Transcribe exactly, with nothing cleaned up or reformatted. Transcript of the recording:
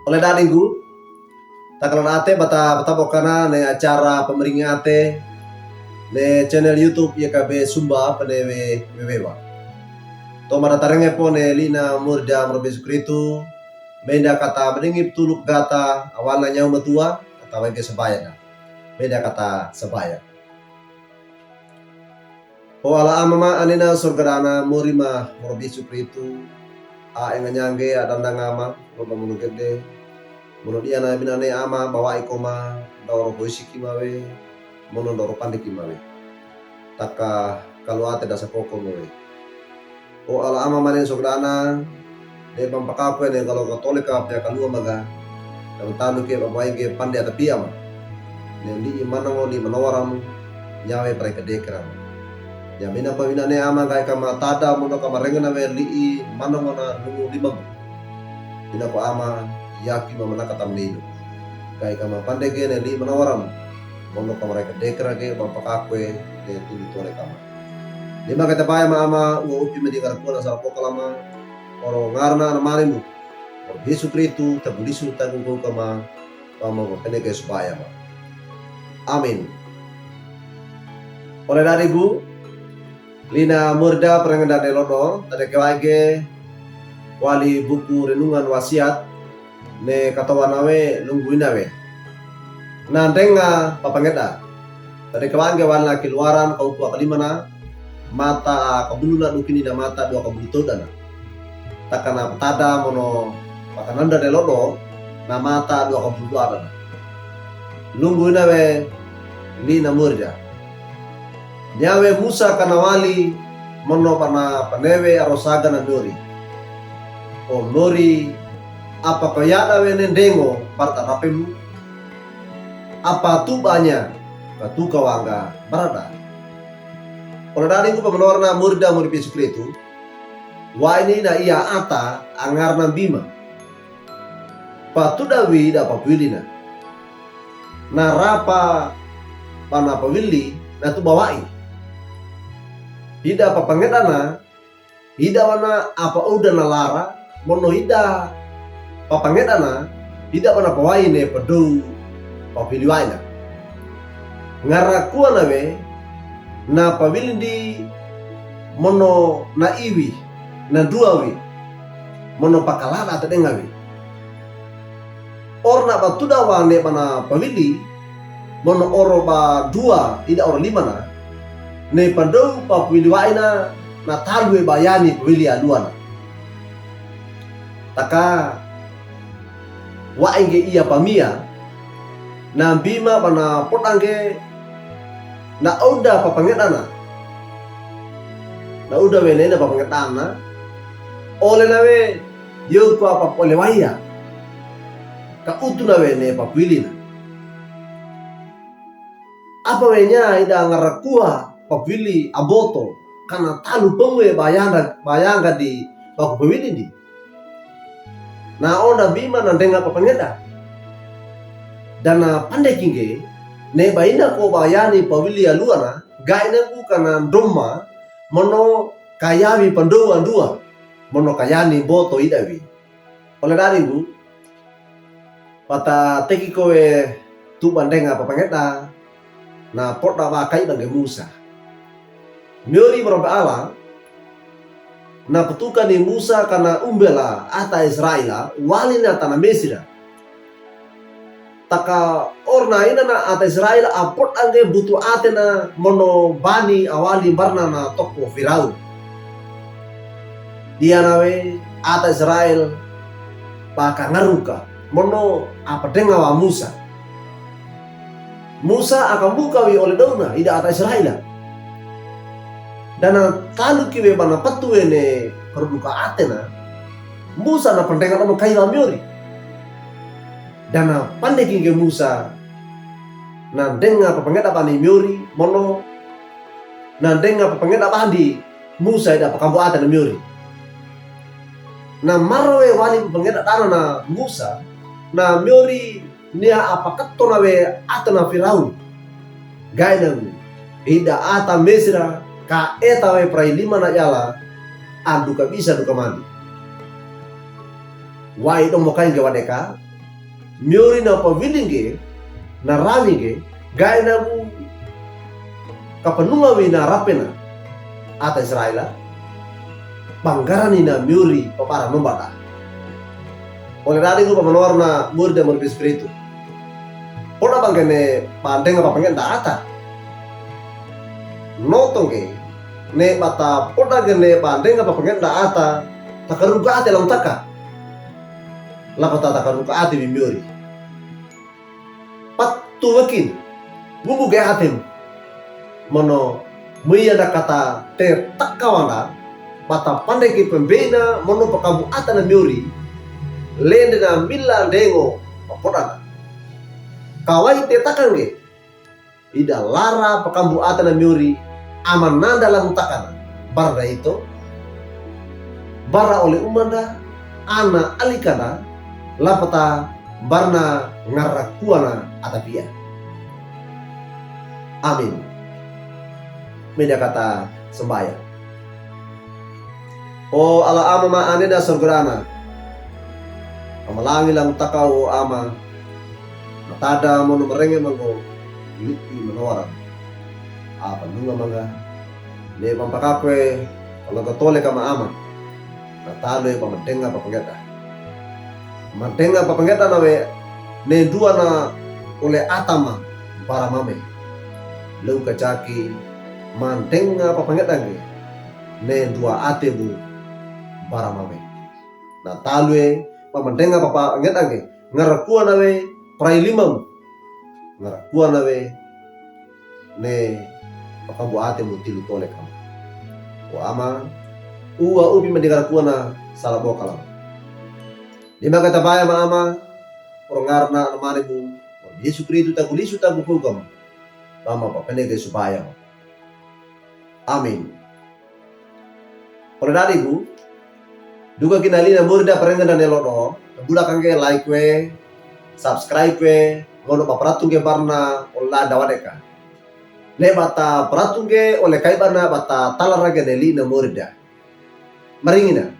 Ole da'dinggu, takalo'nate bata, bata botana ne acara pamaringi'ate ne channel YouTube Yakabe Sumba Penewe Wewewa. To'o matatarenge po ne li'na Murida Mrobesukritu, menda kata madingi putuluk gata awalna nyawe matuwa, kata wege sabayana. Menda kata sabaya. O Ala Ama ma anina sorga dana, mori ma Mrobesukritu, a enganyangge a dandanga ma, roba mono gede, mono diana binane Ama, bawa'i ko ma, dawo ro poisiki mawe, mono dawo ro pandeki mawe. Taka kalo'ate dasa poko mawe. O Ala Ama ma anina sorga dana, ne bampakakwe ne galo Katolika pia kaluwa maga, ne matanuke bamwaige pande atapiya ma. Ne li'i manongo li'i manowaram, nyawe prai kadekera. Nyamina ko binane Ama ga'i kama tada mono kama rengena we li'i manongo na lungu limamu. Ina ko Ama, yaki ma manaka tamninu. Ga'i kama pandege ne li'i manowaram, mono kama reka dekera ge bampakakwe ne tulu tole kama. Lima kata baya ma Ama, uwa upi mendingar kuwa na sarapokala ma, oro ngarana na manimu, oro Yesu Kristu, tagulisu tagu kama, Ama, peneke supaya ma. Amin. Ole da'dinggu, li'na Murida perengenda ne lodo, tadeke waige, wali buku renungan wasiat, ne katowana we lungguina we. Na ndenga papangeda. Tadeke waige walina Keluaran kautuwa kalimana, mata kabuluna dukini na mata duwa kabulu todana. Takana patada mono pakananda ne lodo, na mata duwa kabulu todana. Lungguina we li'na Murida. Nyawe Musa kana wali mono pana panewe arosaga na miori. O miori, apa kaya'da we ne ndengo barata rapemu? Apa tu'banya katuka wangga barada? Ole da'dinggu pamanowarna Murida Mrobesukritu, wa ini na iya ata angarana Mbima. Patuda wi ida papawilina. Na rapa pana pawili na tuba wa'i. Ida papangedana, ida wana apa uda na lara, mono ida papangedana, ida wana pawa'i ne padow papawili wa'ina. Ngarakuwa na we, na pawilindi mono na iwi, na duwa wi, mono pakalada tadenga wi. Oro na patuda wane pana pawili, mono oro paduwa ida oro limana, ne padow papawili wa'ina na talu we bayani pawili aluwana. Taka wa'i ngge iya pamiya, na Mbima pana podangge, na uda papangedana. Na uda we ne na papangedana. Ole na we, yo ko apa pole waya. Ka utu na we ne papawilina. Apa we nya ida ngarakuwa papawili amboto, kana talu pemwe bayanda, bayanga di baku pawilindi. Na o na Mbima na ndenga papangeda. Dana pandeki ngge, ne baina ko bayani pawili aluwana, gaina ku kana ndoma, mono kayawi pandowa nduwa, mono kayani mboto ida wi. Ole da'dinggu, pata teki ko we tuba ndenga papangeda, na poda ba kai bangge Musa. Miori mrobe ala, na patuka ni Musa kana umbela ata Israela, wali na tana Misira. Taka oro na ina na ata Israela a podangge butu atena mono bani awali mbarna na toko Firaun. Diana we ata Israel pakangaruka, mono a padenga wa Musa. Musa a kambuka wi ole dona, ida ata Israela. Dana taluki we bana patu we ne karuduka atena, Musa na pandenga na makai wa miori. Dana pandeki ngge Musa, na ndenga papangeda bani miori, mono, na ndenga papangeda bandi Musa ida pakambu atena miori. Na maro we wali papangeda dana na Musa, na miori nia a paketona we atena Firaun. Gaina gu, ida ata Misira, ka eta we prai limana yala, andu ka bisa du ka mandi. Wa'i do mokai ngge wadeka, Miyori na pawili ngge, na rawi ngge, gae na bu kapanungawi na rape na ata Israel a, panggarani na miyori paparang nombada. Ole dadi gu pamanowar na mori da mori Spiritu. Poda bangkene pandenga papangeda ata. Noto ngge, ne bata poda ngene pandenga papangeda ata, takaruga ate langtaka. Lapata takaruga ate wi miyori. Patu wakin, bungu ge atem. Mono, muyanda kata te takawanda, bata pandeke pembena, mono pakambu ata na miyori, lende na mila ndengo, papodana. Kawai te takangge, ida lara pakambu ata na miyori, amananda langtakana, barda ito, bara ole umanda, ana alikanda, lapata barna ngarakuana ata pia. Amin. Meda kata sembaya. O ala Ama ma ane da sorgorana. Amalangi langtaka o Ama. Matada mono merenge manggo. Liti manowaran. Apa nunga mangga. Ne pampakakwe, palagatole kama Ama. Na talwe pamandenga papangeda. Pamandenga papangeda nawe, ne dua na ole atama, bara mame. Lew kajaki, mandenga papangeda ngge, ne dua ate bu, bara mame. Na talwe, pamandenga papangeda ngge, ngarakua nawe, prai limam. Ngarakua nawe, ne pakambu ate mu tilu tole kama. O Ama, uwa ubi mendengara kuana sala bokalam. Lima kata baya ma Ama, orongarna anamane mu, Yesu Kristu tagu lisu tagu pugam, Ama papenege subaya. Amin. Ole dadi gu, duga kina li na mori da parengana ne lodo, bula kangge like we, subscribe we, ngono paparatu ngge barna, ola dawadeka. Ne bata paratu ngge, ole kai barna, bata talarage ne li na mori da. Maringina,